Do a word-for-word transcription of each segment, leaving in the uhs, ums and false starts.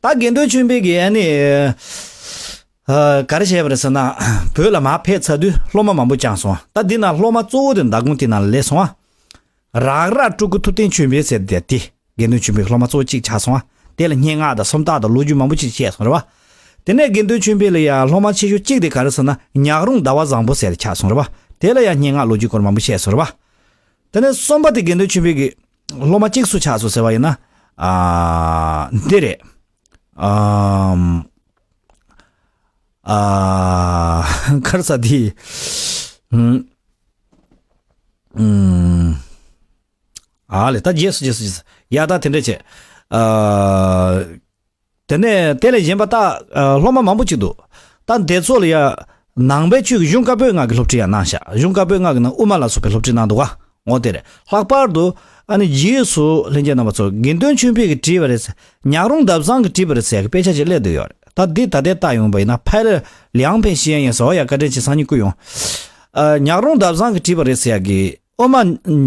ད་དགེ་འདུན་ཆོས་འཕེལ་གྱིས་ཨ་ནི་ཨ་ག་རེ་བྱས་པ་རེད་ཟེར་ན། བོད་ལ་མར་ཕེབས་ཚར་དུས་སློབ་མ་མང་པོ་བསྐྱངས་སོང་། ད་འདི་ན་སློབ་མ་གཙོ་བོ་དེ་མདང་དགོང་དེ་ན་སླེབས་སོང་ཨ། རག་ར་སྤྲུལ་སྐུ་ཐུབ་བསྟན་ཆོས་འཕེལ་ཟེར་དེ་དེ་དགེ་འདུན་ཆོས་འཕེལ་གྱི་སློབ་མ་གཙོ་བོ་གཅིག་ཆགས་སོང་ཨ། དེ་ལ་སྙན་ངག་དང་སུམ་རྟགས་དང་ལོ་རྒྱུས་མང་པོ་ཅིག་བཤད་སོང་རེད་བ། དེ་ནས་དགེ་འདུན་ཆོས་འཕེལ་ལ་ཡ་སློབ་མ་ཆེ་ཤོས་གཅིག་དེ་ག་རེ་ཟེར་ན། ཉག་རོང་ཟླ་བ་བཟང་པོ་ཟེར་ཆགས་སོང་རེད་བ། དེ་ལ་ཡ་སྙན་ངག་ལོ་རྒྱུས་སྐོར་མང་པོ་བཤད་སོང་རེད་བ། དེ་ནས་གསུམ་པ་དེ་དགེ་འདུན་ཆོས་འཕེལ་གྱི་སློབ་མ་གཅིག་སུ་ཆགས་སོང་ཟེར་བ་ཡིན་ན། ཨ་འདི་རེད། ཨམ། ཨ་ག་རེ་ཟེར་དེ། ཨུམ། ཨུམ། ཨ་ལེ། ད་རྗེས་སུ་རྗེས་སུ་རྗེས་སུ་ཡ་ད་དེ་འདྲས་བྱས། ཨ་དེ་ནས་དེ་ལས་གཞན་པ་ད་ཨ་སློབ་མ་མང་པོ་ཅིག་འདུག་ད་དེ་ཚོ་ལ་ཡ་ནང་པའི་ཆོས་ཀྱི་གཞུང་བཀའ་པོད་ལྔ་གི་སློབ་ཁྲིད་ཡང་གནང་ཤག་གཞུང་བཀའ་པོད་ལྔ་གི་ནང་དབུ་མ་ལ་སོགས་པའི་སློབ་ཁྲིད་གནང་འདུག་ག་འོ་དེ་རེད། ལྷག་པར་དུ་ཨ་ནི་རྗེས་སུ་ལྷན་རྒྱས་རྣམ་པ་ཚོ་དགེ་འདུན་ཆོས་འཕེལ་གྱིས་བྲིས་པ་རེད་ཟེར། ཉག་རོང་ཟླ་བཟང་གིས་བྲིས་པ་རེད་ཟེར་ཡ་གི་དཔེ་ཆ་ཅིག་སླེབས་བསྡད་ཡོད་རེད། ད་འདི་ད་ལྟའི་ལྟ་ཡོང་བ་ཡིན་ན། ཕའི་ལེ་ལིའང་ཕེང་ཞི་ཡན་ཡིན་ཟེར་བ་ཡ། བཀའ་དྲིན་ཆེ། སང་ཉིན་བསྐུར་ཡོང་། ཨ་ཉག་རོང་ཟླ་བཟང་གིས་བྲིས་པ་རེད་ཟེར་ཡ་གི་དབུ་མ་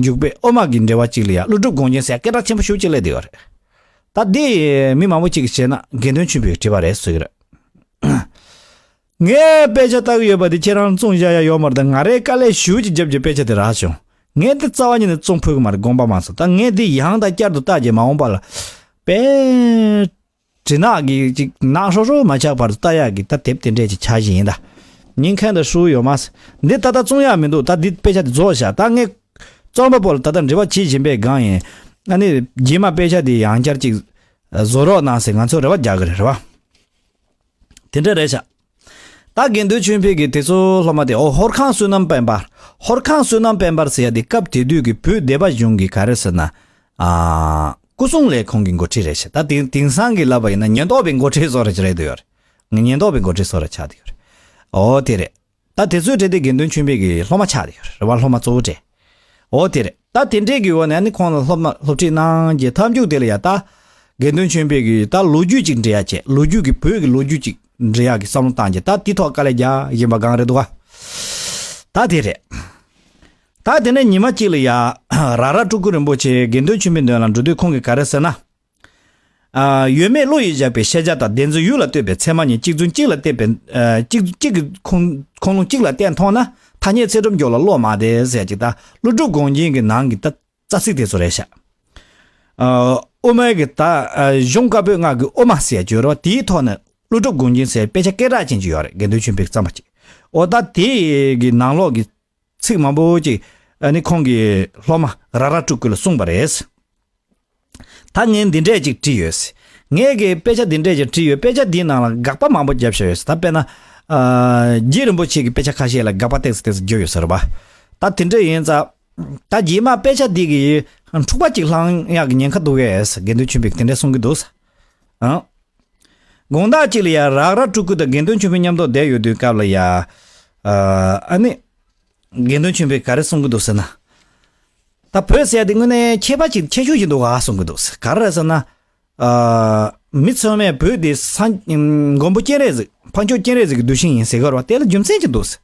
འཇུག་པའི་དབུ་མ་གི་འགྲེལ་བ་གཅིག་ལ་ཡ་ཀླུ་སྒྲུབ་དགོངས་རྒྱན་ཟེར་ཡ་སྐད་གྲགས་ཆེན་པོ་ཞེ་པོ་ཅིག་སླེབས་བསྡད་ཡོད་རེད། ད་འདི་མི་མང་པོ་ཅིག་གིས་བྱས་ན་དགེ་འདུན་ཆོས་འཕེལ་གྱིས་བྲིས་པ་རེད་ཟེར་གྱི་རེད། ངས་དཔེ་ཆ་ལྟ་གི་ཡོད་པ་དེ་ཁྱེད་རང་བཙོང་བཞག་ཡ་ཡོད་མ་རེད། ད་ང་རའི་དཀའ་ལས་ཞེ་པོ་ཅིག་བརྒྱབ་ཀྱི་དཔེ་ཆ་དེ་རག་བྱུང་། ངས་དེ་རྩ་བ་ཉིད་ནས་བཙོང་ཕོད་ཀྱི་མ་རེད། དགོངས་པ་མ་ཚོམ། ད་ངས་དེ་ཡང་དང་བསྐྱར་དུ་བལྟས་རྗེས་མ་འོངས་པ་ལ་དཔེ་དྲི་ནག་གི་ཅིག་ནག་ཧྲོ་ཧྲོ་མ་ཆགས་བར་དུ་ལྟ་ཡག་གི་ད་དེབ་དེ་འདྲས་ཅིག་ཆགས་བཞིན་ཡིན། ད་ཉན་མཁན་དང་ཧྲུལ་ཡོད་མ་རེད། འདི་ད་ལྟ་བཙོང་ཡག་མི་འདུག་ད་འདི་དཔེ་ཆ་དེ་རྫོགས་བཞག་ད་ངས་རྩོམ་པ་པོ་ལ་ད་ལྟ་འབྲེལ་བ་བྱེད་བཞིན་པའི་སྒང་ཡིན། ཨ་ནི་རྗེས་མ་དཔེ་ཆ་དེ་ཡང་བསྐྱར་ཅིག་བཟོ་རོགས་གནང་ཟེར་ང་ཚོས་རེ་བ་རྒྱག་གི་རེད། རེད་བ། དེ་འདྲ་རེད་ཤག་ད་དགེ་འདུན་ཆོས་འཕེལ་གྱིས་དེ་ཚོ་སློབ་མ་དེ། ཨོ་ཧོར་ཁང་བསོད་ནམས་དཔལ་འབར། ཧོར་ཁང་བསོད་ནམས་དཔལ་འབར་ཟེར་ཡ་དེ་སྐབས་དེ་དུས་ཀྱི་བོད་སྡེ་པ་གཞུང་གི་ག་རེ་ཟེར་ན། ཨ་སྐུ་སྲུང་ལས་ཁུངས་ཀྱི་འགོ་ཁྲིད་རེད་ཤག་ད་དེང་དེང་སང་གི་ལབ་པ་ཡིན་ན་ཉེན་རྟོག་པའི་འགོ་ཁྲིད་བཟོ་འདྲ་ཅིག་རེད་འདུག་ཡོད་རེད། ཉེན་རྟོག་པའི་འགོ་ཁྲིད་བཟོ་འདྲ་ཆགས་བསྡད་ཡོད་རེད། ཨོ་དེ་རེད། ད་དེ་ཚོའི་གྲས་དེ་དགེ་འདུན་ཆོས་འཕེལ་གྱི་སློབ་མ་ཆགས་བསྡད་ཡོད་རེད། རེད་བ། སློབ་མ་གཙོ་བོ་གྲས། ཨོ་དེ་རེད། ད་དེ་འདྲས་ཀྱི་འོག་ནས་ཨ་ནི་ཁོང་ལ་སློབ་མ་སློབ་ཁྲིད་གནང་རྗེས་མཐའ་མཇུག་དེ་ལ་ཡ་ད་དགེ་འདུན་ཆོས་འཕེལ་གྱིས་ད་ལོ་རྒྱུས་ཅིག་འབྲི་ཡ་བྱས། ལོ་རྒྱུས་ཀྱི་བོད་ཀྱི་ལོ་རྒྱུས་ཅིག་འབྲི་ཡ་གི་བསམ་བློ་བཏང་རྗེས་ད་དེ་ཐོག་དཀའ་ལས་རྒྱག་བཞིན་པ་གང་རེད་འདུག་ག་ད་དེ་རེད། ད་དེ་ནས་ཉི་མ་གཅིག་ལ་ཡ་རག་ར་སྤྲུལ་སྐུ་རིན་པོ་ཆེ་དགེ་འདུན་ཆོས་འཕེལ་མདུན་ལ་འགྲོ་དུས་ཁོང་གིས་ག་རེ་ཟེར་ན། ཨ་ཡོད་མེད་བློ་ཡིས་བཞག་པའི་ཤེས་བྱ་དང་བདེན་འཛིན་ཡུལ་ལ་ལྟོས་པའི་ཚད་མ་གཉིས་གཅིག་མཚུངས་གཅིག་ལ་བལྟས་པའི་ཨ་གཅིག་གཅིག་གི་ཁུངས་ཁུངས་ལུང་གཅིག་ལ་བལྟས་མཐོང་ན་ཐ་སྙད་ཚད་གྲུབ་མགྱོགས་ལ་བློ་མ་བདེ་ཟེར་ཅིག་ད་ཀླུ་སྒྲུབ་དགོངས་རྒྱན་གྱི་ནང་གི་ད་རྩ་ཚིག་དེ་ཚོ་རེད་ཤག་ཨ་དབུ་མའི་གི་ད་ཨ་གཞུང་བཀའ་པོད་ལྔ་གི་དབུ་མ་ཟེར་ཡ་བརྗོད་རོགས་དེའི་ཐོག་ནས་ཀླུ་སྒྲུབ་དགོངས་རྒྱན་ཟེར་དཔེ་ཆ་སྐད་གྲགས་ཅན་ཅིག་ཡོད་རེད། དགེ་འདུན་ཆོས་འཕེལ་གྱིས་བརྩམས་པ་ཅིག་ཨོ་ད་དེ་གི་ནང་ལོགས་ཀྱི་ཚིག་མང་པོ་ཅིག་ཨ་ནི་ཁོང་གི་སློབ་མ་རག་ར་སྤྲུལ་སྐུ་ལ་གསུངས་པ་རེད། ད་ངས་འདི་འདྲས་ཅིག་བྲིས་ཡོད། ངས་གི་དཔེ་ཆ་འདི་འདྲས་ཅིག་བྲིས་ཡོད། དཔེ་ཆ་འདིའི་ནང་ལ་དགག་པ་མང་པོ་བརྒྱབ་བཞག་ཡོད། ད་དཔེར་ན། ཨ་རྗེ་རིན་པོ་ཆེ་གི་དཔེ་ཆ་ཁ་ཤས་ལ་དགག་པ་ཏོག་ཙམ་ཏོག་ཙམ་བརྒྱབ་ཡོད་ཟེར་བ། ད་དེ་འདྲས་ཡིན་ཙང་། ད་རྗེས་མ་དཔེ་ཆ་འདི་གི་འཁྲུག་པ་ཅིག་ལངས་ཡག་གི་ཉེན་ཁ་འདུག་གས། དགེ་འདུན་ཆོས་འཕེལ་གྱིས་དེ་འདྲས་གསུང་གི་འདུག་ཨང་། དགོང་དག་ཅིག་ལ་ཡ་རག་ར་སྤྲུལ་སྐུ་དང་དགེ་འདུན་ཆོས་འཕེལ་མཉམ་དུ་བསྡད་ཡོད་དུས་སྐབས་ལ་ཡ། ཨ་ནི། དགེ་འདུན་ཆོས་འཕེལ་ག་རེ་གསུང་གི་འདུག་ཟེར་ན། ད་བོད་ཟེར་ཡ་དེ་དངོས་གནས་ཁྱད་པར་ཅིག་ཁྱད་ཆོས་ཅིག་འདུག་ག་གསུང་གི་འདུག་ཟེར། ག་རེ་རེད་ཟེར་ན། ཨ་མི་ཚང་མས་བོད་དེ་ས་མགོན་པོ་སྤྱན་རས་གཟིགས། འཕགས་མཆོག་སྤྱན་རས་གཟིགས་ཀྱི་གདུལ་ཞིང་ཡིན་ཟེར་གི་ཡོད་རེད་བ། དེ་ལ་རྒྱུ་མཚན་ཅིག་འདུག་ཟེར།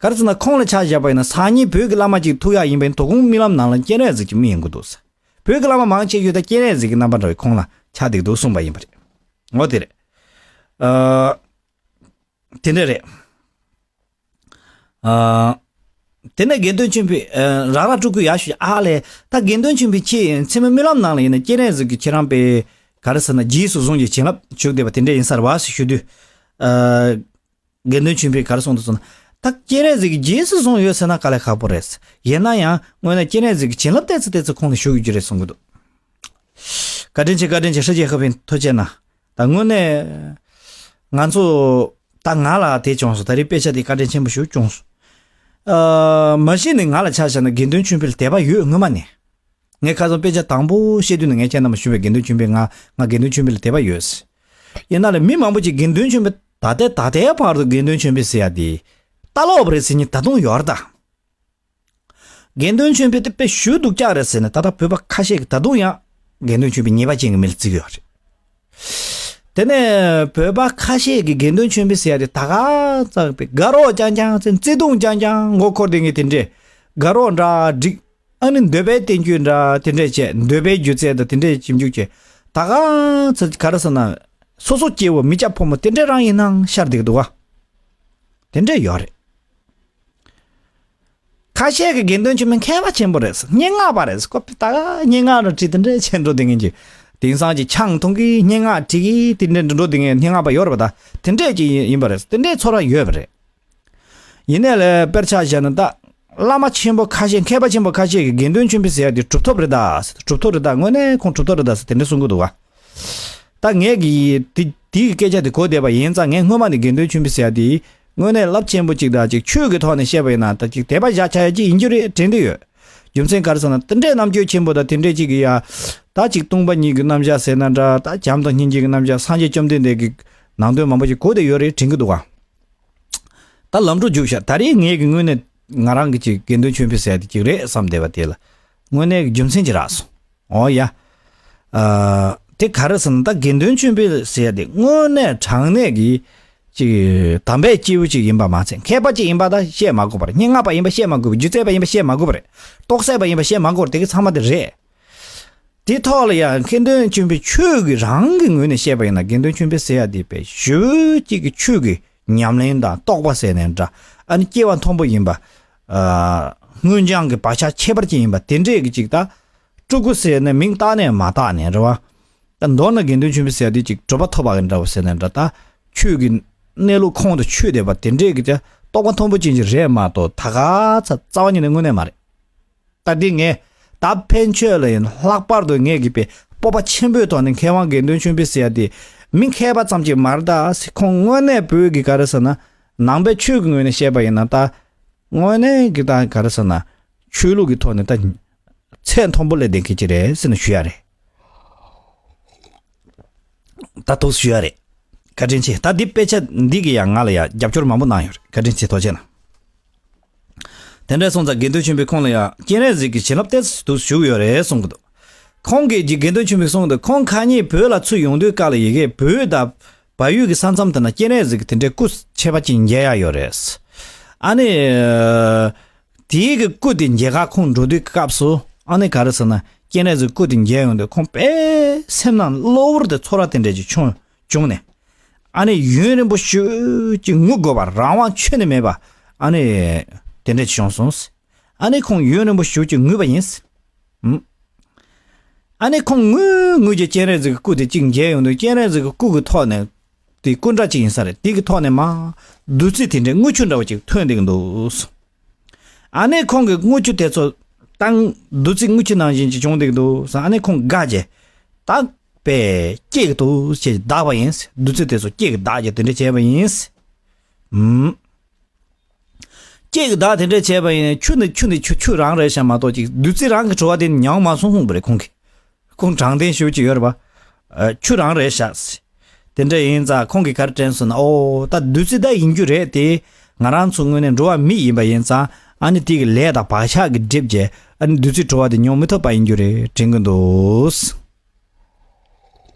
ག་རེ་ཟེར་ན་ཁོང་ལ་ཆ་བཞག་པ་ཡིན་ན་སང་ཉིན་བོད་ཀྱི་བླ་མ་ཅིག་ཐུག་ཡག་ཡིན་པ་ཡིན་ན་དོ་དགོང་རྨི་ལམ་ནང་ལ་སྤྱན་རས་གཟིགས་ཀྱི་མིག་ཡོང་གི་འདུག་ཟེར། བོད་ཀྱི་བླ་མ་མང་ཆེ་ཤོས་ད་སྤྱན་རས་གཟིགས་ཀྱི་རྣམ་པ་འདྲ་བའི་ཁོང་ལ་ཆགས་བསྡད་འདུག་གསུངས་པ་ཡིན་པ་རེད། འོ་དེ་རེད། ཨ། དེ་འདྲ་རེད། ཨ། དེ་ནས་དགེ་འདུན་ཆོས་འཕེལ་ཨ་རག་ར་སྤྲུལ་སྐུ་ཡར་ཞུ། ཨ་ལས། ད་དགེ་འདུན་ཆོས་འཕེལ་ཁྱེད་མཚན་མོ་རྨི་ལམ་ནང་ལ་ཡིན་ན་སྤྱན་རས་གཟིགས་ཀྱིས་ཁྱེད་རང་དཔེ་ག་རེ་ཟེར་ན་རྗེས་སུ་བཟུང་གི་བྱིན་རླབས་བྱུང་བསྡད་པ་དེ་འདྲ་ཡིན་ས་རེད་བ་ཞུ་དུས། ཨ། དགེ་འདུན་ཆོས་འཕེལ་གྱིས་ག་རེ་གསུངས་འདུག་ཟེར་ན། ད་སྤྱན་རས་གཟིགས་ཀྱིས་རྗེས་སུ་བཟུང་ཡོད་ཟེར་ན་དཀའ་ལས་ཁག་པོ་རེད། ཡིན་ན་ཡང་དངོས་གནས་སྤྱན་རས་གཟིགས་ཀྱིས་བྱིན་རླབས་ཏོག་ཙམ་ཏོག་ཙམ་ཁོང་ལ་ཞུགས་ཡོད་ཀྱི་རེད་གསུང་གི་འདུག་བཀའ་དྲིན་ཆེ། བཀའ་དྲིན་ཆེ། ཧྲི་ཅེ་ཧ་པིན་ཐུགས་རྗེ་གནང་། ད་དངོས་གནས་ང་ཚོ་ད་ང་ལ་དེ་བྱུང་སོང་། ད་རེས་དཔེ་ཆ་དེ་བཀའ་དྲིན་ཆེན་པོ་ཞིག་བྱུང་སོང་། ཨ། མ་གཞི་ནས་ང་ལ་ཆ་བཞག་ན་དགེ་འདུན་ཆོས་འཕེལ་ལ་དད་པ་ཡོད་སྔོན་མ་ནས། ངས་ཁ་སང་དཔེ་ཆ་དང་པོ་བཤད་དུས་ནས་ངས་ཁྱེད་རྣམས་ལ་ཞུས་པའི་དགེ་འདུན་ཆོས་འཕེལ། ང་ང་དགེ་འདུན་ཆོས་འཕེལ་ལ་དད་པ་ཡོད། ཡིན་ན་ལས་མི་མང་པོ་ཅིག་དགེ་འདུན་ཆོས་འཕེལ་ད་ལྟའི་ད་ལྟའི་བར་དུ་དགེ་འདུན་ཆོས་འཕེལ་ཟེར་ཡ་དེ་ལྟ་ལོག་པ་རེད་ཟེར་མཁན་ད་དུང་ཡོད་རེད་ད། དགེ་འདུན་ཆོས་འཕེལ་དེ་དཔེ་ཞེ་སྡུག་ཅག་རེད་ཟེར་ནས་ད་ལྟ་བོད་པ་ཁ་ཤས་ཀྱིས་ད་དུང་ཡང་དགེ་འདུན་ཆོས་འཕེལ་ཉེས་པ་ཅན་གྱི་མི་ལ་བརྩི་གི་ཡོད་རེད། དེ་ནས་བོད་པ་ཁ་ཤས་ཀྱིས་དགེ་འདུན་ཆོས་འཕེལ་ཟེར་ཡ་དེ་ད་ག་ཙམ་པའི་དགའ་རོགས་རྐྱང་རྐྱང་ཙེ་བརྩེ་དུང་རྐྱང་རྐྱང་མགོ་འཁོར་བསྡད་མཁན་དེ་འདྲས། དགའ་རོགས་འདྲ་སྒྲིག་ཨ་ནི་འདོད་པའི་བསྟན་བཅོས་འདྲ་དེ་འདྲས་བྱས། འདོད་པའི་སྒྱུ་རྩལ་དང་དེ་འདྲས་ཞིབ་འཇུག་བྱས། ད་ག་ཚོད་ག་རེ་ཟེར་ན། སོ་སོ་སྐྱེ་བོ་མི་སྐྱ་ཕོ་མོ་དེ་འདྲས་རང་ཡིན་ནའང་ཤར་བསྡད་ཀྱི་འདུག་ག་དེ་འདྲས་ཡོད་རེད། ཁ་ཤས་ཀྱི་དགེ་འདུན་ཆོས་འཕེལ་མཁས་པ་ཆེན་པོ་རེད། སྙན་ངག་པ་རེད། ཁོ་ད་ག་སྙན་ངག་ར་བྲིས་དེ་འདྲས་བྱས་འགྲོ་བསྡད་མཁན་གྱི། དེང་སང་གི་ཆང་འཐུང་གི་སྙན་ངག་བྲིས་གི་དེ་འདྲས་འགྲོ་བསྡད་མཁན་སྙན་ངག་པ་ཡོད་རེད་པ། ད་དེ་འདྲས་ཀྱི་ཡིན་པ་རེད། དེ་འདྲས་ཚོར་བ་ཡོད་པ་རེད། ཡིན་ནའི་ལས་དཔེར་ཆ་བཞག་ན་ད། བླ་མ་ཆེན་པོ་ཁ་ཤས་མཁས་པ་ཆེན་པོ་ཁ་ཤས་ཀྱིས་དགེ་འདུན་ཆོས་འཕེལ་ཟེར་ཡ་དེ་གྲུབ་ཐོབ་རེད་ད། གྲུབ་ཐོབ་རེད་ད། དངོས་གནས་ཁོང་གྲུབ་ཐོབ་རེད་ད་ཟེར་དེ་འདྲ་གསུང་གི་འདུག་ག་ད་ངས་ཀྱི་དེ་དེའི་སྐད་ཆ་དེ་གོ་བསྡད་པ་ཡིན་ཙང་། ངས་སྔོན་མ་ནས་དགེ་འདུན་ཆོས་འཕེལ་ཟེར་ཡ་དེ་དངོས་གནས་རླབས་ཆེན་པོ་གཅིག་དང་གཅིག་ཆོས་ཀྱི་ཐོག་ནས་བཤད་པ་ཡིན་ན་ད་གཅིག་དད་པ་བཞག་བྱ་ཡ་གཅིག་ཡིན་རྒྱུ་རེད་དྲན་གྱི་ཡོད། རྒྱུ་མཚན་ག་རེ་ཟེར་ན་དེ་འདྲའི་རྣམ་དཔྱོད་ཆེན་པོ་དང་དེ་འདྲའི་གཅིག་གི་ཡ། ད་གཅིག་སྟོང་པ་ཉིད་ཀྱི་རྣམ་གཞག་ཟེར་ན་འདྲ། ད་བྱམས་དང་སྙིང་རྗེ་གི་རྣམ་གཞག་སངས་རྒྱས་བཅོམ་ལྡན་འདས་ཀྱི་ནང་དོན་མང་པོ་ཞིག་གོ་བསྡད་ཡོད་རེད་དྲན་གྱི་འདུག་ག་ད་ལམ་འགྲོ་རྒྱུགས་ཤག་ད་རེས་ངས་ཀྱི་དངོས་གནས་ང་རང་གི་ཅིག་དགེ་འདུན་ཆོས་འཕེལ་ཟེར་ཡ་དེ་ཅིག་རེད་བསམ་བསྡད་པ་དེ་ལ་དངོས་གནས་ཀྱི་རྒྱུ་མཚན་ཅིག་རག་སོང་། ཨོ་ཡ། ཨ། དེ་ག་རེ་ཟེར་ན་ད་དགེ་འདུན་ཆོས་འཕེལ་ཟེར་ཡ་དེ་དངོས་གནས་དྲང་གནས་ཀྱི་ཅིག་དམ་པའི་སྐྱེས་བུ་ཅིག་ཡིན་པ་མ་ཚད་མཁས་པ་ཅིག་ཡིན་པ་ད་བཤད་མ་དགོས་པ་རེད། སྙན་ངག་པ་ཡིན་པ་བཤད་མ་དགོས་པ། སྒྱུ་རྩལ་པ་ཡིན་པ་བཤད་མ་དགོས་པ་རེད། རྟོགས་སད་པ་ཡིན་པ་བཤད་མ་དགོས་པ་རེད། དེ་གི་ཚང་མ་དེ་རེད། དེ་ཐོག་ལ་ཡང་དགེ་འདུན་ཆོས་འཕེལ་ཆོས་ཀྱི་རང་གི་ངོས་ནས་བཤད་པ་ཡིན་ན། དགེ་འདུན་ཆོས་འཕེལ་ཟེར་ཡ་དེ་དཔེ་ཞེ་པོ་ཅིག་གི་ཆོས་ཀྱི་ཉམས་ལེན་དང་རྟོགས་པ་ཟེར་ནའང་འདྲ། ཨ་ནི་སྐྱེ་བ་མཐོན་པོ་ཡིན་པ། ཨ། སྔོན་སྦྱངས་ཀྱི་བག་ཆགས་ཁྱད་པར་ཅན་ཡིན་པ་དེ་འདྲས་ཀྱི་ཅིག་ད། སྤྲུལ་སྐུ་ཟེར་ནས་མིང་བཏགས་ནས་མ་བཏགས་ནས་རེད་བ། ད་མདོར་ན་དགེ་འདུན་ཆོས་འཕེལ་ཟེར་ཡ་དེ་ཅིག་གྲུབ་པ་ཐོབ་པ་གི་འདྲ་བ་ཟེར་ནའང་འདྲ། ད་ཆོས་ཀྱི་གནས་ལུགས་ཁོང་དུ་ཆུད་བསྡད་པ་དེ་འདྲས་ཀྱི་ཅིག་རྟོགས་པ་མཐོན་པོ་ཅན་ཅིག་རེད་མ་གཏོགས་ད་ག་ཚ་རྩ་བ་ཉིད་ནས་དངོས་གནས་མ་རེད། ད་འདི་ངས་ད་ཕན་ཆོད་ལ་ཡིན། ལྷག་པར་དུ་ངས་ཀྱི་པའི་སྤོབས་པ་ཆེན་པོའི་ཐོག་ནས་མཁས་དབང་དགེ་འདུན་ཆོས་འཕེལ་ཟེར་ཡ་དེ་མི་མཁས་པ་ཙམ་ཅིག་མ་རེད་ད་ཟེར། ཁོང་དངོས་གནས་བོད་ཀྱི་ག་རེ་ཟེར་ན་ནང་པའི་ཆོས་ཀྱི་ངོས་ནས་བཤད་པ་ཡིན་ན་ད་དངོས་གནས་ཀྱི་ད་ག་རེ་ཟེར་ན་ཆོས་ལུགས་ཀྱི་ཐོག་ནས་ད་ཚད་མཐོན་པོ་སླེབས་བསྡད་མཁན་ཅིག་རེད་ཟེར་ནས་ཞུ་ཡ་རེད། ད་ཐུགས་ཞུ་ཡ་རེད། བཀའ་དྲིན་ཆེ། ད་འདི་དཔེ་ཆ་འདི་གི་ཡང་ང་ལ་ཡང་རྒྱབ་སྐྱོར་མང་པོ་གནང་ཡོད་རེད། བཀའ་དྲིན་ཆེ། ཐུགས་རྗེ་གནང་། དེ་འདྲ་སོང་ཙང་དགེ་འདུན་ཆོས་འཕེལ་ཁོང་ལ་ཡང་སྤྱན་རས་གཟིགས་ཀྱི་བྱིན་རླབས་ཏོག་ཙམ་ཞུགས་ཡོད་རེད་གསུང་གི་འདུག་ཁོང་གིས་ཀྱི་དགེ་འདུན་ཆོས་འཕེལ་གསུང་གི་འདུག་ཁོང་ཁ་ཉིན་བོད་ལ་ཚུར་ཡོང་དུས་སྐབས་ལ་ཡ་གི་བོད་དང་བལ་ཡུལ་གྱི་ས་མཚམས་དེ་ན་སྤྱན་རས་གཟིགས་ཀྱི་དེ་འདྲའི་སྐུ་ཆེ་བ་ཅིག་མཇལ་ཡ་ཡོད་རེད། ཨ་ནི། དེའི་གི་སྐུ་དེ་མཇལ་ག་ཁོང་འགྲོ་དུས་སྐབས་སུ་ཨ་ནི་ག་རེ་ཟེར་ན་སྤྱན་རས་གཟིགས་སྐུ་དེ་མཇལ་ཡོང་དུས་ཁོང་དཔེ་སེམས་ནང་གློ་བུར་དུ་ཚོར་བ་དེ་འདྲ་ཅིག་བྱུང་བྱུང་ནས། ཨ་ནི་ཡུན་རིང་པོ་ཞིག་ཅིག་ངུ་དགོས་པ། རང་དབང་ཁྱོན་ནས་མེད་པ་ཨ་ནི་དེ་འདྲ་ཅིག་བྱུང་སོང་། ཨ་ནི་ཁོང་ཡུན་རིང་པོ་ཞིག་ཅིག་ངུས་པ་ཡིན། ཨ་ནི་ཁོང་ངུས་ངུས་ཀྱི་སྤྱན་རས་གཟིགས་ཀྱི་སྐུ་དེ་གཅིག་མཇལ་ཡོང་དུས་སྤྱན་རས་གཟིགས་ཀྱི་སྐུ་གི་ཐོག་ནས་དེ་སྐུ་འདྲ་གཅིག་ཡིན་ས་རེད། དེ་གི་ཐོག་ནས་མར་བདུད་རྩི་དེ་འདྲའི་རྔུལ་ཆུ་འདྲ་བ་ཅིག་ཐོན་བསྡད་ཀྱི་འདུག་ཨ་ནི་ཁོང་གི་རྔུལ་ཆུ་དེ་ཚོ་བཏང་། བདུད་རྩི་རྔུལ་ཆུ་ནང་བཞིན་ཅིག་བྱུང་བསྡད་ཀྱི་འདུག་ཨ་ནི་ཁོང་དགའ་བྱས་ད་དཔེ་སྐྱེ་གི་འདུག་ཅེས་བདག་པ་ཡིན། བདུད་རྩི་དེ་ཚོ་སྐྱེ་གི་བདག་བྱས་དེ་འདྲ་བྱས་པ་ཡིན། ཨུམ། སྐྱེ་གི་བདག་དེ་འདྲ་བྱས་པ་ཡིན། ཆུ་ནི་ཆུ་ནི་ཆུ་ཆུ་རང་རེད་ཤག་མ་གཏོགས་ཅིག་བདུད་རྩི་རང་གི་བྲོ་བ་དེ་མྱོང་མ་སོང་གསུངས་པ་རེད་ཁོང་གིས། ཁོང་དྲང་བདེན་ཞུ་གི་ཡོད་རེད་པ། ཨ། ཆུ་རང་རེད་ཤག་དེ་འདྲ་ཡིན་ཙང་ཁོང་གིས་ག་རེ་དྲན་སོང་ན། ཨོ་ད་བདུད་རྩི་ད་ཡིན་རྒྱུ་རེད་དེ། ང་རང་ཚོ་དངོས་གནས་འགྲོ་བ་མི་ཡིན་པ་ཡིན་ཙང་ཨ་ནི་དེ་གི་ལས་དང་བག་ཆགས་ཀྱིས་བསྒྲིབས་བྱས་ཨ་ནི་བདུད་རྩི་བྲོ་བ་དེ་མྱོང་མི་ཐུབ་པ་ཡིན་རྒྱུ་རེད་དྲན་གྱི་འདུག་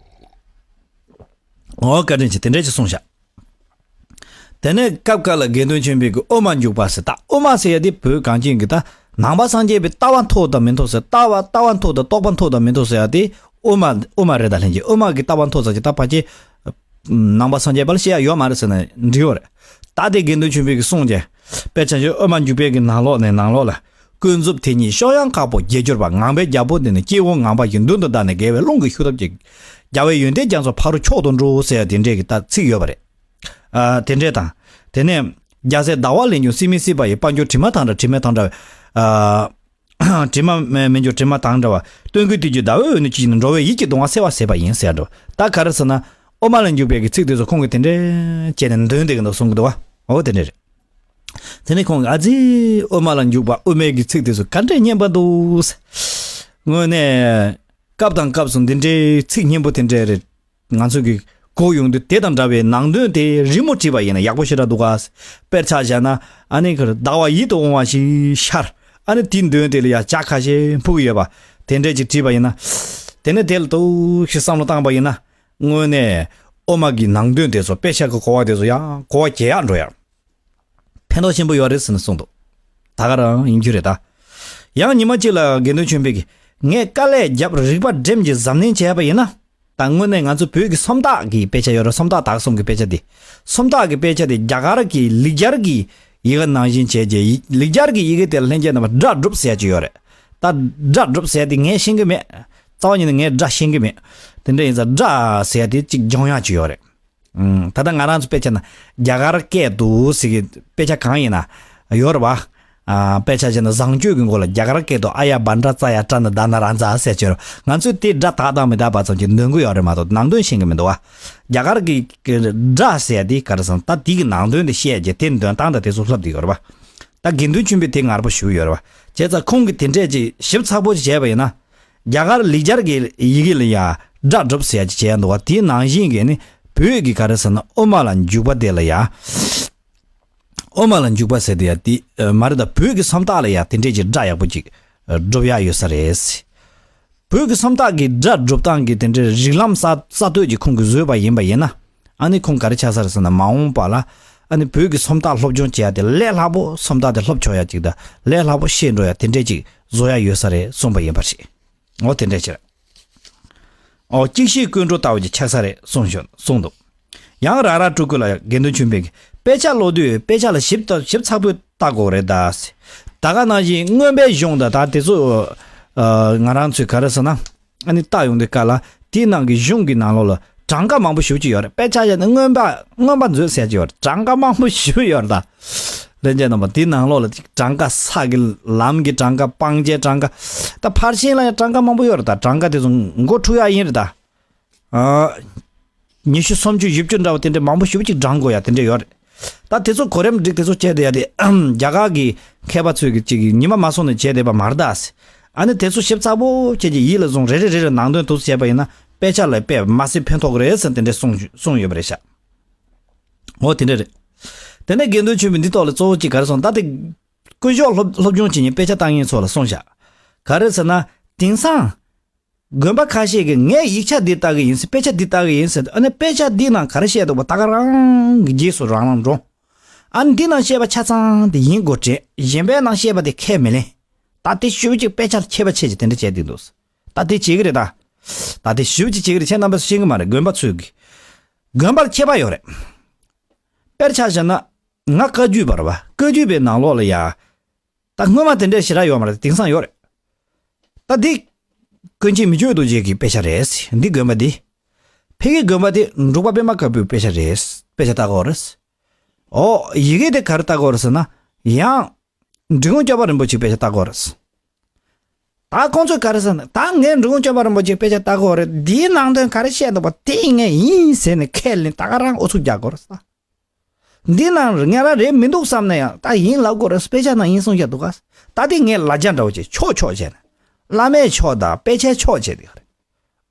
ཨོ་བཀའ་དྲིན་ཆེ། དེ་འདྲ་ཅིག་གསུངས་ཤག་དེ་ནས་སྐབས་འགའ་ལ་དགེ་འདུན་ཆོས་འཕེལ་གྱིས་དབུ་མ་འཇུག་པ་ཟེར། ད་དབུ་མ་ཟེར་ཡ་དེ་བོད་གངས་ཅན་གྱི་ད་ནང་པ་སངས་རྒྱས་པའི་ལྟ་བ་མཐོ་དང་མི་མཐོ་ཟེར། ལྟ་བ་ལྟ་བ་མཐོ་དང་རྟོགས་པ་མཐོ་དང་མི་མཐོ་ཟེར་ཡ་དེ་དབུ་མ་དབུ་མ་རེད། ད་ལྷན་རྒྱས་དབུ་མ་གི་ལྟ་བ་མཐོ་ཙམ་གྱི་ད་ཕལ་ཆེར་ནང་པ་སངས་རྒྱས་པ་ལ་བཤད་ཡ་ཡོད་མ་རེད་ཟེར་ན་འགྲིག་ཡོད་རེད། ད་དེ་དགེ་འདུན་ཆོས་འཕེལ་གྱིས་གསུངས་ཀྱི། དཔེ་ཆ་བཞག་དབུ་མ་འཇུག་པའི་གི་ནང་ལོགས་ནས་ནང་ལོགས་ལ། ཀུན་རྫོབ་དེ་ཉིད་གཤོག་ཡངས་དཀར་པོ་དགྱེས་གྱུར་པ། ངང་པའི་རྒྱལ་པོ་འདི་ནི་སྐྱེ་བོ་ངང་པ་ཡི། མདུན་དུ་བདར་ནས་དགེ་བའི་རླུང་གིས་ཞུ་ཐབས་ཀྱིས། རྒྱལ་བའི་ཡོན་ཏན་རྒྱ་མཚོ་ཕ་རོལ་མཆོག་ཏུ་འགྲོ་ཟེར་ཡ་དེ་འདྲས་ཀྱི་ད་ཚིག་ཡོད་པ་རེད། ཨ། དེ་འདྲས་དང་། དེ་ནས་རྒྱལ་སྲས་ཟླ་བ་ལས་འབྱུང་སྲིད་མི་སྲིད་པ་ཡི། དཔལ་འབྱོར་དྲི་མ་དང་འདྲ་དྲི་མེད་དང་འདྲ་བའི། ཨ། དྲི་མ་མེད་མེད་འབྱུང་དྲི་མ་དང་འདྲ་བ། སྟོན་ཀའི་དུས་ཀྱི་ཟླ་འོད་འོད་ནི་ཅི་ཡིན། འགྲོ་བའི་ཡིད་ཀྱི་གདུང་བ་སེལ་བར་བྱེད་པ་ཡིན་ཟེར་འགྲོ། ད་ག་རེ་ཟེར་ན། དབུ་མ་ལ་འཇུག་པའི་གི་ཚིག་དེ་ཚོ་ཁོང་གིས་དེ་འདྲས་བྱས་ནས་འདོན་བསྡད་ཀྱི་འདུག་གསུང་གི་འདུག་བ། འོ་དེ་འདྲས་རེད། དེ་ནས་ཁོང་གིས་ཨ་ཙི། དབུ་མ་ལ་འཇུག་པ་དབུ་མའི་གི་ཚིག་དེ་ཚོ་ག་འདྲས་སྙན་པ་འདུག་དངོས་གནས་སྐབས་དང་སྐབས་སུ་འདི་འདྲའི་ཚིག་སྙན་པོ་དེ་འདྲས་རེད། ང་ཚོ་གི་གོ་ཡོང་དུས་དེ་དང་འདྲ་བའི་ནང་དོན་དེ་རི་མོ་བྲིས་པ་ཡིན་ན་ཡག་པོ་ཞེ་དྲག་འདུག་ག་དཔེར་ཆ་བཞག་ན་ཨ་ནི་གར་ཟླ་བ་ཡིད་དུ་འོང་བ་ཞིག་ཤར། ཨ་ནི་དེའི་མདུན་དེ་ལ་ཡ་ཇ་ཁ་ཤས་འཕུར་གྱི་ཡོད་པ། དེ་འདྲས་ཅིག་བྲིས་པ་ཡིན་ན། དེ་ནས་དེ་ལ་ཏོག་ཙམ་བསམ་བློ་བཏང་པ་ཡིན་ན། དངོས་གནས་དབུ་མ་གི་ནང་དོན་དེ་ཚོ་དཔེ་ཆ་གི་གོ་བ་དེ་ཚོ་ཡང་གོ་བ་རྒྱས་ཡག་འགྲོ་ཡག་ཕན་ཐོགས་ཆེན་པོ་ཡོད་རེད་ཟེར་ནས་གསུངས་འདུག་ད་ག་རང་ཡིན་རྒྱུ་རེད་ད། ཡང་ཉི་མ་གཅིག་ལ་དགེ་འདུན་ཆོས་འཕེལ་གྱིས་ངས་དཀའ་ལས་བརྒྱབ་རིག་པ་སྒྲིམ་གྱིས་གཟབ་ནན་བྱས་པ་ཡིན་ན། ད་དངོས་གནས་ང་ཚོ་བོད་ཀྱི་སུམ་རྟགས་ཀྱི་དཔེ་ཆ་ཡོད་རེད། སུམ་རྟགས་དག་གསུམ་གྱི་དཔེ་ཆ་དེ། སུམ་རྟགས་ཀྱི་དཔེ་ཆ་དེ་རྒྱ་གར་གྱི་ལེགས་སྦྱར་གྱི་ཡི་གེ་ནང་བཞིན་བྱས་རྗེས་ཡི་ལེགས་སྦྱར་གྱི་ཡི་གེ་དེ་ལ་ལྷན་རྒྱས་རྣམ་པ་སྒྲ་སྒྲུབ་ཟེར་ཡ་ཅིག་ཡོད་རེད། ད་སྒྲ་སྒྲུབ་ཟེར་ཡ་དེ་ངས་ཤེས་ཀྱི་མེད། རྩ་བ་ཉིད་ནས་ངས་སྒྲ་ཤེས་ཀྱི་མེད། དེ་འདྲ་ཡིན་ཙང་སྒྲ་ཟེར་ཡ་དེ་ཅིག་སྦྱོང་ཡ་ཅིག་ཡོད་རེད། ཨུམ། ད་ལྟ་ང་རང་ཚོ་དཔེ་ཆ་ན་རྒྱ་གར་སྐད་དུ་ཟེར་གྱི་དཔེ་ཆ་གང་ཡིན་ན་ཡོད་རེད་བ། ཨ། དཔེ་ཆ་བྱས་ན་བཟང་སྤྱོད་ཀྱི་མགོ་ལ་རྒྱ་གར་སྐད་དུ་ཨ་ཡ་བན་དྲ་ཙ་ཡ་ཏྲ་ན་ད་ན་ར་ཛ་ཟེར་གྱི་ཡོད་རེད། ང་ཚོས་དེ་སྒྲ་དག་དང་མི་དག་པ་ཙམ་གྱིས་འདོན་གྱི་ཡོད་རེད་མ་གཏོགས་ནང་དོན་ཤེས་ཀྱི་མི་འདུག་བ། རྒྱ་གར་གྱི་སྒྲ་ཟེར་ཡ་དེ་ག་རེ་ཟེར་ན་ད་དེ་གི་ནང་དོན་དེ་བཤད་རྗེས་དེ་འདོན་སྟངས་དང་དེ་ཚོ་ལྷབ་བསྡད་ཡོད་རེད་བ། ད་དགེ་འདུན་ཆོས་འཕེལ་དེ་ངར་པོ་ཞུ་ཡོད་རེད་བ། བྱས་ཙང་ཁོང་གིས་དེ་འདྲས་ཅིག་ཞིབ་ཚགས་པོ་ཅིག་བྱས་པ་ཡིན་ན། རྒྱ་གར་ལེགས་སྦྱར་གྱི་ཡི་གེ་ལ་ཡ་སྒྲ་སྒྲུབ་ཟེར་ཡ་ཅིག་བྱས་འདུག་བ། དེའི་ནང་བཞིན་གྱི་ནི་བོད་ཀྱི་ག་རེ་ཟེར་ན་དབུ་མ་ལ་འཇུག་པ་དེ་ལ་ཡ། དབུ་མ་ལ་འཇུག་པ་ཟེར་དེ་ཡ་དེ་མ་རེད། ད་བོད་ཀྱི་སུམ་རྟགས་ལ་ཡ་དེ་འདྲས་ཀྱི་སྒྲ་ཡག་པོ་ཅིག་སྒྲུབ་ཡ་ཡོད་ས་རེད། བོད་ཀྱི་སུམ་རྟགས་ཀྱི་སྒྲ་སྒྲུབ་སྟངས་ཀྱི་དེ་འདྲའི་རིགས་ལམ་གསར་གསར་གཏོད་ཀྱིས་ཁོང་གིས་བཟོས་པ་ཡིན་པ་ཡིན་ན། ཨ་ནི་ཁོང་ག་རེ་ཆགས་ས་རེད་ཟེར་ན་མ་འོངས་པ་ལ་ཨ་ནི་བོད་ཀྱི་སུམ་རྟགས་སློབ་སྦྱོང་བྱེད་ཡ་དེ་ལས་སླ་པོ། སུམ་རྟགས་དེ་སློབ་ཆོག་ཡ་ཅིག་དང་ལས་སླ་པོ་ཤེས་འགྲོ་ཡ་དེ་འདྲས་ཅིག་བཟོ་ཡ་ཡོད་ས་རེད་གསུངས་པ་ཡིན་པ་རེད། འོ་དེ་འདྲས་ཅིག་རེད། འོ་གཅིག་ཤེས་ཀུན་འགྲོ་ལྟ་བུ་ཅིག་ཆགས་ས་རེད་གསུངས་བྱུང་གསུངས་འདུག། ཡང་ར་ར་སྤྲུལ་སྐུ་ལ་ཡང་དགེ་འདུན་ཆོས་འཕེལ་གྱིས་དཔེ་ཆ་ཀློག་དུས་དཔེ་ཆ་ལ་ཞིབ་ཞིབ་ཚགས་པོས་ལྟ་དགོས་རེད་ད། ད་ག་ནང་བཞིན་མངོན་པའི་གཞུང་དང་ད་དེ་ཚོ་ང་རང་ཚོས་ག་རེ་ཟེར་ན་ཨ་ནི་ལྟ་ཡོང་དུས་སྐབས་ལ་དེའི་ནང་གི་གཞུང་གི་ནང་ལོགས་ལ་གྲངས་ཀ་མང་པོ་ཞེ་པོ་ཅིག་ཡོད་རེད། དཔེ་ཆ་ཡང་ནི་མངོན་པ་མངོན་པ་མཛོད་ཟེར་གྱི་ཡོད་རེད། གྲངས་ཀ་མང་པོ་ཞེ་པོ་ཡོད་རེད་ད། ལྷན་རྒྱས་རྣམ་པ་དེའི་ནང་ལོགས་ལ་གྲངས་ཀ་ས་གི་ལམ་གྱི་གྲངས་ཀ་སྤང་བྱའི་གྲངས་ཀ་ད་ཕར་ཕྱིན་ལ་ཡང་གྲངས་ཀ་མང་པོ་ཡོད་རེད་ད། གྲངས་ཀ་དེ་ཚོ་མགོ་འཁྲུག་ཡ་ཡིན་རེད་ད། ཨ། ཉི་ཤུ་སུམ་ཅུ་བཞི་བཅུ་འདྲ་བ་དེ་འདྲའི་མང་པོ་ཞེ་པོ་ཅིག་བགྲང་དགོས་ཡ་དེ་འདྲ་ཡོད་རེད། ད་དེ་ཚོ་གོ་རིམ་སྒྲིག་དེ་ཚོ་བྱས་བསྡད་ཡ་དེ་རྒྱ་གར་གྱི་མཁས་པ་ཚོས་ཀྱི་ཅིག་ཉི་མ་མ་སོང་ནས་བྱས་བསྡད་པ་མ་རེད་ད། ཨ་ནི་དེ་ཚོ་ཞིབ་ཚགས་པོ་བྱས་ཀྱི་ཡིད་ལ་བཟུང་རེ་རེ་རེ་རེ་ནང་དོན་དུ་བྱས་པ་ཡིན་ན་དཔེ་ཆ་ལ་དཔེ་མ་སྲིད་ཕན་ཐོགས་རེད་ཟེར་དེ་འདྲ་གསུངས་གསུངས་ཡོད་པ་རེད་ཤག། འོ་དེ་འདྲ་རེད། དེ་ནས་དགེ་འདུན་ཆོས་འཕེལ་འདི་ཐོག་ལ་གཙོ་བོ་གཅིག་ག་རེ་སོང་ད་དེ། སྐུ་ཞབས་སློབ་སློབ་སྦྱོང་བྱེད་མཁན་དཔེ་ཆ་ལྟ་མཁན་ཚོ་ལ་གསུངས་ཤག། ག་རེ་ཟེར་ན། དེང་སང་། དགོན་པ་ཁ་ཤས་ཀྱིས་ངས་ཡིག་ཆ་འདི་ལྟ་གི་ཡིན་ཟེར། དཔེ་ཆ་འདི་ལྟ་གི་ཡིན་ཟེར། ཨ་ནི་དཔེ་ཆ་འདི་ནང་ག་རེ་བཤད་འདུག་པ་ད་ག་རང་གི་རྗེས་སུ་རང་རང་འགྲོ། ཨ་ནི་འདི་ནང་བཤད་པ་ཆ་ཚང་དེ་ཡིན་དགོས་དྲན། གཞན་པའི་ནང་བཤད་པ་དེ་ཁས་མི་ལེན། ད་དེ་ཞུ་ཅིག་དཔེ་ཆ་ལ་ཁྱད་པར་ཆེ་ཅིག་དེ་འདྲ་བྱས་འདུག་འདུག། ད་དེ་བྱེད་ཀྱི་རེད་ད། ད་དེ་ཞུ་ཅིག་བྱེད་ཀྱི་རེད། ཁྱེད་རྣམ་པ་ཚོ་ཤེས་ཀྱི་མ་རེད། དགོན་པ་ཚོས་ཀྱི། དགོན་པར་ཁྱད་པར་ཡོད་རེད། དཔེར་ཆ་བཞག་ན། ང་བཀའ་བརྒྱུད་པ་རེད་བ། བཀའ་བརྒྱུད་པའི་ནང་ལོགས་ལ་ཡ། ད་སྔོན་མ་དེ་འདྲའི་ཞེ་དྲག་ཡོད་མ་རེད། དེང་སང་ཡོད་རེད། ད་འདི། ཀུན་མཁྱེན་མི་བསྐྱོད་རྡོ་རྗེ་གི་དཔེ་ཆ་རེད། འདི་དགོན་པ་འདི། ཕ་གི་དགོན་པ་འདི་འབྲུག་པ་པད་མ་དཀར་པོའི་དཔེ་ཆ་རེད། དཔེ་ཆ་ལྟ་གོ་རེད། ཨོ་ཡི་གེ་དེ་ག་རེ་ལྟ་གོ་རེད་ཟེར་ན། ཡང་། འབྲི་གུང་སྐྱོབ་པ་རིན་པོ་ཆེའི་དཔེ་ཆ་ལྟ་གོ་རེད། ད་ཁོང་ཚོས་ག་རེ་ཟེར་ན་ད་ངས་འབྲི་གུང་སྐྱོབ་པ་རིན་པོ་ཆེའི་དཔེ་ཆ་ལྟ་གོ་རེད། འདིའི་ནང་དོན་ག་རེ་བཤད་འདུག་པ་དེ་ངས་ཡིན་ཟེར་ནས་ཁས་ལེན་ད་ག་རང་ཨུ་ཚུགས་རྒྱག་གོ་རེད་ས། འདི་ནང་ངས་ར་རེད་མི་འདུག་བསམ་ན་ཡང་ད་ཡིན་ལབ་དགོས་རེད། དཔེ་ཆ་ནང་ཡིན་གསུངས་བཞག་འདུག་ག། ད་དེ་ངས་ལ་རྒྱ་འདྲ་བོ་བྱས་ཆོག་ཆོག་བྱས་ནས། བླ་མའི་ཆོག་དང་དཔེ་ཆའི་ཆོག་བྱས་འདུག་ག་རེད།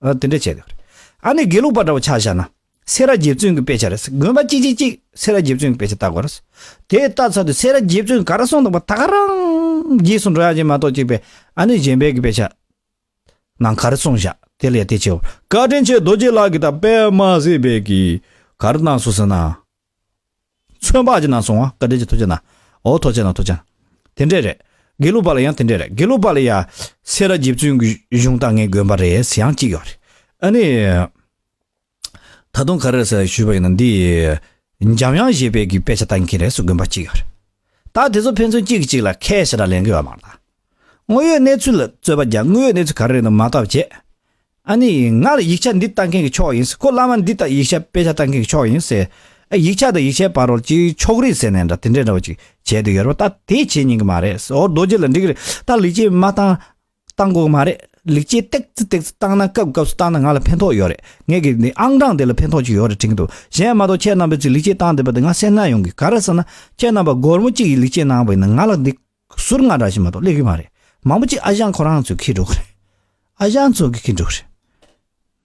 ཨ་དེ་འདྲ་བྱས་འདུག་ག་རེད། ཨ་ནི་དགེ་ལུགས་པ་འདྲ་བོ་ཆ་བཞག་ན། སེ་ར་རྗེ་བཙུན་གྱི་དཔེ་ཆ་རེད། དགོན་པ་གཅིག་གཅིག་གཅིག་སེ་ར་རྗེ་བཙུན་གྱི་དཔེ་ཆ་ལྟ་དགོས་རེད། དེ་ལྟ་ཚར་དུས་སེ་ར་རྗེ་བཙུན་ག་རེ་གསུངས་འདུག་པ་ད་ག་རང་རྗེས་སུ་འགྲོ་ཡ་ཅིག་མ་གཏོགས་གཅིག་པས་ཨ་ནི་གཞན་པའི་གི་དཔེ་ཆ། ནང་ག་རེ་གསུངས་བཞག་དེ་ལས་དེ་བྱེད། བཀའ་དྲིན་ཆེ་རྡོ་རྗེ་ལགས་ཀྱིས་ད་དཔེ་མ་སྲིད་པའི་གི་ག་རེ་གནང་སོང་ཟེར་ན། ཚོན་པ་ཅིག་གནང་སོང་བ། བཀའ་དྲིན་ཆེ་ཐུགས་རྗེ་གནང་། ཨོ་ཐུགས་རྗེ་གནང་ཐུགས་རྗེ་གནང་། དེ་འདྲས་རེད། དགེ་ལུགས་པ་ལ་ཡང་དེ་འདྲས་རེད། དགེ་ལུགས་པ་ལ་ཡ་སེ་ར་རྗེ་བཙུན་གྱི་གཞུང་ལྟ་མཁན་དགོན་པ་རེད་ཟེར་ཡང་གཅིག་ཡོད་རེད། ཨ་ནི། ད་དུང་ག་རེ་ཟེར་ཞུས་པ་ཡིན་ན་འདི། འཇམ་དབྱངས་བཞད་པའི་གི་དཔེ་ཆ་ལྟ་མཁན་རེད་ཟེར་དགོན་པ་གཅིག་ཡོད་རེད། ད་དེ་ཚོ་ཕན་ཚུན་གཅིག་གིས་གཅིག་ལ་ཁས་ཞེ་དྲག་ལེན་གི་ཡོད་མ་རེད་ད། དངོས་ཡོད་གནས་ཚུལ་ལ་རྩོད་པ་རྒྱག་དངོས་ཡོད་གནས་ཚུལ་ག་རེ་རེད་ན་མ་བལྟས་བྱས། ཨ་ནི་ང་ལ་ཡིག་ཆ་འདི་ལྟ་མཁན་གྱི་ཕྱོགས་ཡིན་ཟེར། ཁོ་བླ་མ་འདི་ལྟ་ཡིག་ཆ་དཔེ་ཆ་ལྟ་མཁན་གྱི་ཕྱོགས་ཡིན་ཟེར། ཨ་ཡིག་ཆ་དང་ཡིག་ཆའི་བར་རོལ་གྱི་ཕྱོགས་རིས་ཟེར་ནས་འདྲ་དེ་འདྲའི་འདྲ་བ་ཅིག་བྱས་དུ་ཡོད་རེད་པ། ད་དེ་བྱེད་ཉན་གི་མ་རེད། ཨོ་རྡོ་རྗེ་ལ་འགྲིག་གི་རེད། ད་ལིག་ཅེ་མ་བཏང་བཏང་དགོས་མ་རེད། ལིག་ཅེ་ཏེག་ཙི་ཏེག་ཙི་བཏང་ན་སྐབས་སྐབས་སུ་བཏང་ན་ང་ལ་ཕན་ཐོགས་ཡོད་རེད། ངས་གི་ནི་ཨང་གྲངས་དེ་ལ་ཕན་ཐོགས་ཅིག་ཡོད་རེད་དྲན་གི་འདུག། གཞན་མ་གཏོགས་ཁྱེད་རྣམ་པའི་ཚོས་ལིག་ཅེ་བཏང་བསྡད་པ་དེ་ང་སེམས་ན་ཡོང་གི། ག་རེ་ཟེར་ན་ཁྱེད་རྣམ་པ་སྒོར་མོ་གཅིག་གི་ལིག་ཅེ་གནང་བ་ཡིན་ན་ང་ལ་འདི་ཟུར་ང་འདྲ་ཞིག་མ་གཏོགས་སླེབས་ཀྱི་མ་རེད། མང་པོ་ཅིག་ཨ་ཞང་ཁོ་རང་ཚོས་འཁྱེར་འགྲོ་གི་རེད། ཨ་ཞང་ཚོ་གིས་འཁྱེར་འགྲོ་གི་རེད།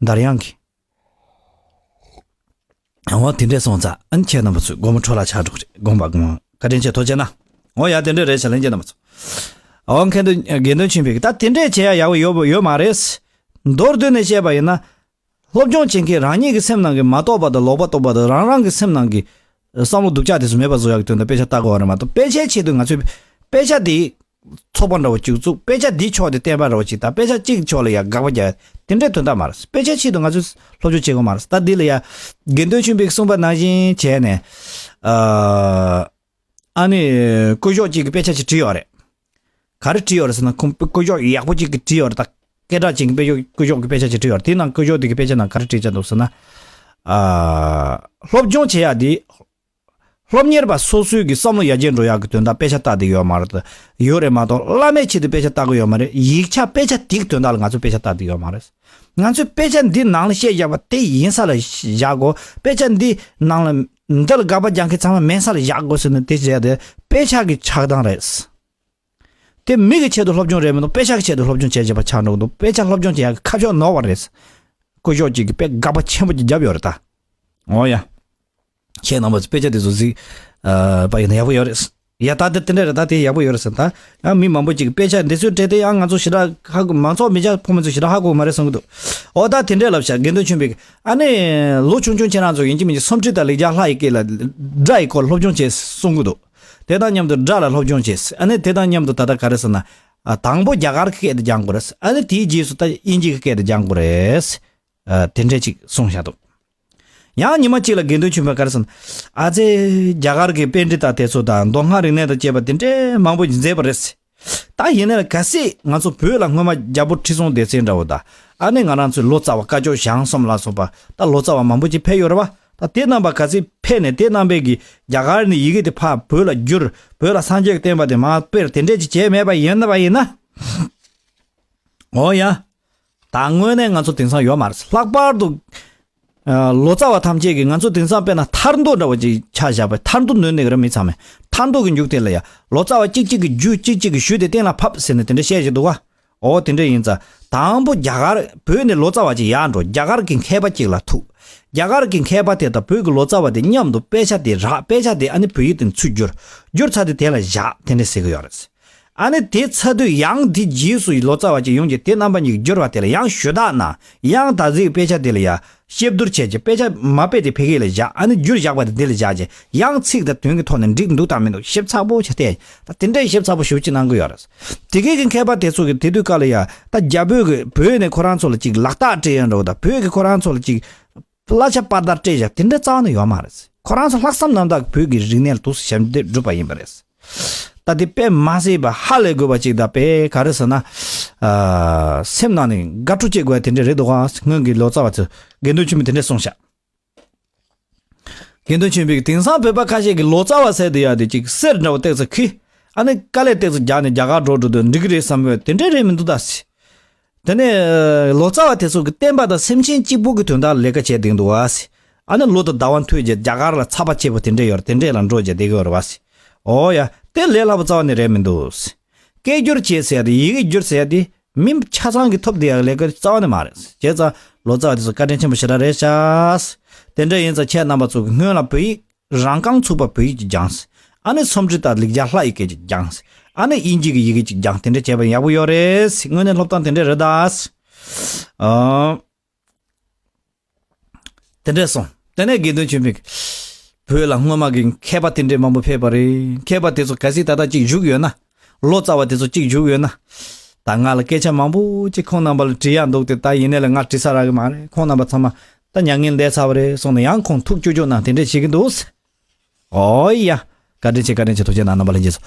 འདར་དབྱངས་ཀྱིས། འོ་དེ་འདྲས་སོང་ཙང་ཨ་ནི་ཁྱེད་རྣམ་པ་ཚོས་སྒོར་མོ་འཕྲོ་བརླག་ཆགས་འགྲོ་གི་རེད། དགོངས་པ་དགོངས་བཀའ་དྲིན་ཆེ་ཐུགས་རྗེ་གནང་། འོ་ཡ་དེ་འདྲས་རེད་ཤག་ལྷན་རྒྱས་རྣམ་པ་ཚོ། འོ་མཁན་དུ་དགེ་འདུན་ཆོས་འཕེལ་གྱིས་ད་དེ་འདྲས་བྱེད་ཡ་ཡག་པོ་ཡོད་ཡོད་མ་རེད། མདོར་བསྡུས་ནས་བཤད་པ་ཡིན་ན། སློབ་སྦྱོང་བྱེད་མཁན་རང་ཉིད་ཀྱི་སེམས་ནང་གི་མ་རྟོགས་པ་དང་ལོག་པ་རྟོགས་པ་དང་རང་རང་གི་སེམས་ནང་གི་བསམ་བློ་སྡུག་ཅག་དེ་ཚོ་མེད་པ་བཟོ་ཡག་གི་དོན་དུ་དཔེ་ཆ་ལྟ་དགོས་པ་རེད་མ་གཏོགས་དཔེ་ཆའི་ཆེད་དུ་ང་ཚོས་དཔེ་ཆ་དེ་ ཚོགས་པ་འདྲ་བོ་ཅིག་བཙུགས། དཔེ་ཆ་འདིའི་ཕྱོགས་དེ་བསྟན་པ་འདྲ་བོ་ཅིག་དང་། དཔེ་ཆ་གཅིག་ཕྱོགས་ལ་ཡ་དགག་པ་རྒྱག་དེ་འདྲའི་དོན་དག་མ་རེད། དཔེ་ཆ་ཆེད་དུ་ང་ཚོས་སློབ་སྦྱོང་བྱེད་དགོས་མ་རེད། ད་འདི་ལ་ཡ་དགེ་འདུན་ཆོས་འཕེལ་གྱིས་གསུངས་པ་ནང་བཞིན་བྱས་ནས། ཨ་ཨ་ནི་སྐུ་ཞབས་གཅིག་གིས་དཔེ་ཆ་ཅིག་བྲིས་ཡོད་རེད། ག་རེ་བྲིས་ཡོད་རེད་ཟེར་ན། ཁོང་སྐུ་ཞབས་ཡག་པོ་གཅིག་གིས་བྲིས་ཡོད་རེད། ད་སྐད་གྲགས་ཅན་གྱི་དཔེ་ཞོག་སྐུ་ཞབས་ཀྱི་དཔེ་ཆ་ཅིག་བྲིས་ཡོད་རེད། དེའི་ནང་སྐུ་ཞབས་དེ་གི་དཔེ་ཆ་ནང་ག་རེ་བྲིས་བྱས་འདུག་ཟེར་ན། ཨ་སློབ་སྦྱོང་བྱེད་ཡ་དེ། སློབ་གཉེར་པ་སོ་སོའི་གི་བསམ་བློ་ཡར་རྒྱས་འགྲོ་ཡག་གི་དོན་དག་དཔེ་ཆ་ལྟ་བསྡད་ཡོད་མ་རེད། ཡོད་རེད་མ་གཏོགས་བླ་མའི་ཆེད་དུ་དཔེ་ཆ་ལྟ་གི་ཡོད་མ་རེད། ཡིག་ཆ་དཔེ་ཆ་དེ་གི་དོན་དག་ལ་ང་ཚོས་དཔེ་ཆ་ལྟ་བསྡད་ཡོད་མ་རེད། ང་ཚོས་དཔེ་ཆ་འདི་ནང་ལ་བཤད་བཞག་པ་དེ་ཡིན་ས་ལ་བཞག་དགོས། དཔེ་ཆ་འདི་ནང་ལ་འདི་ལ་དགག་པ་རྒྱག་མཁན་ཚང་མ་མེད་ས་ལ་བཞག་དགོས་ཟེར་ནས་དེ་བྱས་ཏེ་དཔེ་ཆ་གི་ཆགས་སྡང་རེད། དེ་མི་གི་ཆེད་དུ་སློབ་སྦྱོང་རེད་མི་འདུག་དཔེ་ཆ་གི་ཆེད་དུ་སློབ་སྦྱོང་བྱེད་བྱེད་པ་ཆགས་འགྲོ་གི་འདུག་དཔེ་ཆ་སློབ་སྦྱོང་བྱེད་ཡག་གི་ཁ་ཕྱོགས་ནོར་བ་རེད། སྐུ་ཞབས་གཅིག་གིས་དཔེ་དགག་པ་ཆེན་པོ་ཅིག་བརྒྱབ་ཡོད་རེད་ད། འོ་ཡ། ཁྱེད་རྣམ་པ་ཚོ་དཔེ་ཆ་དེ་ཚོ་གཟིགས། ཨ་པ་ཡིན་ན་ཡག་པོ་ཡོད་རེད། ཡ་ད་དེ་དེ་འདྲ་རེད། ད་དེ་ཡག་པོ་ཡོད་རེད་ཟེར། ད་ཡང་མི་མང་པོ་ཅིག་དཔེ་ཆ་འདི་ཚོའི་གྲས་དེ་ཡང་ང་ཚོ་ཞེ་དྲག་ཧ་གོ། མང་ཚོགས་མི་སྐྱ་ཕོ་མོ་ཚོ་ཞེ་དྲག་ཧ་གོ་མ་རེད་གསུང་གི་འདུག་འོ་ད་དེ་འདྲས་ལབ་ཤག་དགེ་འདུན་ཆོས་འཕེལ་གྱིས། ཨ་ནི་ལོ་ཆུང་ཆུང་ཁྱེད་རང་ཚོ་ཡིན་གཅིག་མིན་གཅིག་སུམ་ཁྲི་དང་ལེགས་སྦྱར་ལྷ་ཡི་སྐད་ལ་སྒྲ་ཡི་སྐོར་སློབ་སྦྱོང་བྱེད་གསུང་གི་འདུག་དེ་དང་མཉམ་དུ་སྒྲ་ལ་སློབ་སྦྱོང་བྱེད། ཨ་ནི་དེ་དང་མཉམ་དུ་ད་ལྟ་ག་རེ་ཟེར་ན། ཨ་དང་པོ་རྒྱ་གར་གྱི་སྐད་དུ་སྦྱང་དགོས་རེད། ཨ་ནི་དེའི་རྗེས་སུ་ད་དབྱིན་ཇི་གི་སྐད་དུ་སྦྱང་དགོས་རེད། ཨ་དེ་འདྲས་ཅིག་གསུངས་བཞག་འདུག་ཡང་ཉི་མ་གཅིག་ལ་དགེ་འདུན་ཆོས་འཕེལ་ག་རེ་ཟེར་ན། ཨ་ཙེ། རྒྱ་གར་གྱི་པཎྜི་ཏ་དེ་ཚོ་དང་མདོ་སྔགས་རིག་གནས་དང་བཅས་པ་དེ་འདྲས་མང་པོ་ཞིག་མཛད་པ་རེད། ད་ཡིན་ནའི་གལ་སྲིད་ང་ཚོ་བོད་ལ་སྔོན་མ་རྒྱལ་པོ་ཁྲི་སྲོང་ལྡེ་བཙན་འདྲ་བོ་དང་། ཨ་ནི་ང་རང་ཚོའི་ལོ་ཙཱ་བ་སྐ་ཅོག་ཞང་གསུམ་ལ་སོགས་པ་ད་ལོ་ཙཱ་བ་མང་པོ་ཅིག་ཕེབས་ཡོད་རེད་བ། ད་དེ་རྣམ་པ་གལ་སྲིད་ཕེབས་ནས་དེ་རྣམ་པས་ཀྱིས་རྒྱ་གར་ནས་ཡི་གེ་དེ་ཕར་བོད་ལ་བསྒྱུར། བོད་ལ་སངས་རྒྱས་ཀྱི་བསྟན་པ་དེ་མར་སྤེལ། དེ་འདྲས་ཅིག་བྱས་མེད་པ་ཡིན་ན་བ་ཡིན་ན། འོ་ཡ། ད་དངོས་གནས་ང་ཚོ་དེང་སང་ཡོད་མ་རེད། ལྷག་པར་དུ་ཨ་ལོ་ཙཱ་བ་ཐམས་ཅད་ཀྱིས་ང་ཚོ་དེང་སང་དཔེར་ན་ཐར་འདོད་འདྲ་བོ་ཅིག་ཆ་བཞག་པ། ཐར་འདོད་འདོན་ནས་རེད། མི་ཚང་མས་ཐར་འདོད་ཀྱི་མཇུག་དེ་ལ་ཡ་ལོ་ཙཱ་བ་གཅིག་གཅིག་གི་རྒྱུད་གཅིག་གཅིག་གི་ཞུས་ཏེ་གཏན་ལ་ཕབ་ཟེར་ནས་དེ་འདྲ་བཤད་ཀྱི་འདུག་བ། འོ་དེ་འདྲ་ཡིན་ཙང་། དང་པོ་རྒྱ་གར་བོད་ནས་ལོ་ཙཱ་བ་ཅིག་ཡར་འགྲོ། རྒྱ་གར་གྱི་མཁས་པ་ཅིག་ལ་ཐུག་རྒྱ་གར་གྱི་མཁས་པ་དེ་དང་བོད་ཀྱི་ལོ་ཙཱ་བ་དེ་མཉམ་དུ་དཔེ་ཆ་དེ་རག་དཔེ་ཆ་དེ་ཨ་ནི་བོད་ཡིག་དེ་ཚུར་བསྒྱུར། བསྒྱུར་ཚར་དུས་དེ་ལ་བཞག་དེ་འདྲ་ཟེར་གྱི་ཡོད་རེད། ཨ་ནི་དེ་ཚར་དུས་ཡང་དེ་རྗེས་སུ་ལོ་ཙཱ་བ་ཅིག་ཡོང་རྗེས་དེ་རྣམ་པ་གཉིས་ཀྱིས་བསྒྱུར་བ་དེ་ལ་ཡང་ཞུ་དག་གནང་། ཡང་ད་གཟོད་དཔེ་ཆ་དེ་ལ་ཡ་གཤེབ་བསྡུར་བྱས་རྗེས་དཔེ་ཆ་མ་སྤེལ་དེ་ཕ་གི་ལ་བཞག་ཨ་ནི་བསྒྱུར་བཞག་པ་དེ་འདི་ལ་བཞག་རྗེས་ཡང་ཚིག་དང་དོན་གྱི་ཐོག་ནས་འགྲིག་འདུག་དང་མི་འདུག་ཞིབ་ཚགས་པོ་བྱས་ཏེ། ད་དེ་འདྲའི་ཞིབ་ཚགས་པོ་ཞེ་པོ་ཅིག་གནང་གི་ཡོད་རེད། དེ་གའི་གི་མཁས་པ་དེ་ཚོ་གིས་དེ་དུས་སྐབས་ལ་ཡ་ད་རྒྱ་བོད་ཀྱི་བོད་ནས་ཁོ་རང་ཚོ་ལ་ཅིག་ལག་རྟགས་སྤྲད་ཡ་འདྲ་བོ་དང་། བོད་ཀྱིས་ཁོ་རང་ཚོ་ལ་ཅིག་གླ་ཆ་པར་དར་སྤྲད་བཞག་དེ་འདྲ་རྩ་བ་ནས་ཡོད་མ་རེད། ཁོ་རང་ཚོ་ལྷག་བསམ་རྣམ་དག་བོད་ཀྱི་རིག་གནས་ལ་ཐུགས་སུ་ཞབས་འདེགས་བསྒྲུབས་པ་ཡིན་པ་རེད། ད་དེ་དཔེ་མ་སྲིད་པ་ཧ་ལས་དགོས་པ་ཅིག་དང་། དཔེ་ག་རེ་ཟེར་ན། ཨ་སེམས་ནང་ནས་དགའ་སྤྲོ་སྐྱེ་དགོས་པ་དེ་འདྲ་རེད་འདུག་ག་སྔོན་གྱི་ལོ་ཙཱ་བ་ཚོས་དགེ་འདུན་ཆོས་འཕེལ་དེ་འདྲ་གསུངས་ཤག་དགེ་འདུན་ཆོས་འཕེལ་གྱིས་དེང་སང་བོད་པ་ཁ་ཤས་ཀྱིས་ལོ་ཙཱ་བ་ཟེར་དེ་ཡ་དེ་ཅིག་གསེར་འདྲ་བོ་ཏོག་ཙམ་འཁྱེར། ཨ་ནི་དཀའ་ལས་ཏོག་ཙམ་རྒྱག་ནས་རྒྱ་གར་འགྲོ་འགྲོ་དུས་འགྲིག་གི་རེད་བསམ་པའི་དེ་འདྲ་རེད་མི་འདུག་ད་ཟེར། དེ་ནས་ལོ་ཙཱ་བ་དེ་ཚོ་གིས་བསྟན་པ་དང་སེམས་ཅན་གཅིག་པུ་གི་དོན་དག་ལས་ཀ་བྱས་བསྡད་འདུག་བ་ཟེར། ཨ་ནི་ལོ་དང་ཟླ་བ་མཐུད་རྗེས་རྒྱ་གར་ལ་ཚབ་པ་བྱེད་པོ་དེ་འདྲས་ཡོད་རེད། དེ་འདྲས་ལ་འགྲོ་རྗེས་བསྡད་ཀྱི་ཡོད་རེད་བ་ཟེར། འོ་ཡ། དེ་ལས་སླ་པོ་རྩ་བ་ནས་རེད་མི་འདུག་ཟེར། སྐད་སྒྱུར་བྱེད་ཟེར་ཡ་དེ། ཡི་གེ་སྒྱུར་ཟེར་ཡ་དེ། མི་ཆ་ཚང་གིས་ཐོབ་བསྡད་ཡག་ལས་ཀ་རྩ་བ་ནས་མ་རེད། བྱས་ཙང་ལོ་ཙཱ་བ་དེ་ཚོ་བཀའ་དྲིན་ཆེན་པོ་ཞེ་དྲག་རེད་ཤག་དེ་འདྲ་ཡིན་ཙང་ཁྱེད་རྣམ་པ་ཚོ་གིས་སྔོན་ལ་བོད་ཡིག་རང་རྐང་ཚུགས་པ་བོད་ཡིག་ཅིག་སྦྱངས། ཨ་ནི་སུམ་ཁྲི་དང་ལེགས་སྦྱར་ལྷ་ཡི་སྐད་ཅིག་སྦྱངས། ཨ་ནི་དབྱིན་ཇི་གི་ཡི་གེ་ཅིག་སྦྱངས། དེ་འདྲ་བྱས་པ་ཡག་པོ་ཡོད་རེད། དངོས་གནས་སློབ་སྟངས་དེ་འདྲ་རེད་ད། ཨ། དེ་འདྲས་སོང་། དེ་ནས་དགེ་འདུན་ཆོས་འཕེལ་གྱིས། བོད་ལ་སྔོན་མ་གི་མཁས་པ་དེ་འདྲས་མང་པོ་ཕེབས་པ་རེད། མཁས་པ་དེ་ཚོ་གལ་སྲིད་ད་ལྟ་གཅིག་བཞུགས་ཡོད་ན། ལོ་ཙཱ་བ་དེ་ཚོ་གཅིག་བཞུགས་ཡོད་ན། ད་ང་ལ་སྐད་ཆ་མང་པོ་ཅིག་ཁོང་རྣམ་པ་ལ་དྲི་ཡག་འདུག་སྟེ། ད་ཡིན་ནའི་ལ་ང་དྲི་ས་རག་གི་མ་རེད། ཁོང་རྣམ་པ་ཚང་མ་ད་མྱ་ངན་འདས་ཚར་བ་རེད་གསུངས་ནས་ཡང་ཁོང་ཐུགས་སྐྱོ་སྐྱོ་གནང་དེ་འདྲས་བྱེད་ཀྱི་འདུག་ཨོ་ཡ། བཀའ་དྲིན་ཆེ། བཀའ་དྲིན་ཆེ། ཐུགས་རྗེ་གནང་། རྣམ་པ་ལྷན་རྒྱས་ཚོ།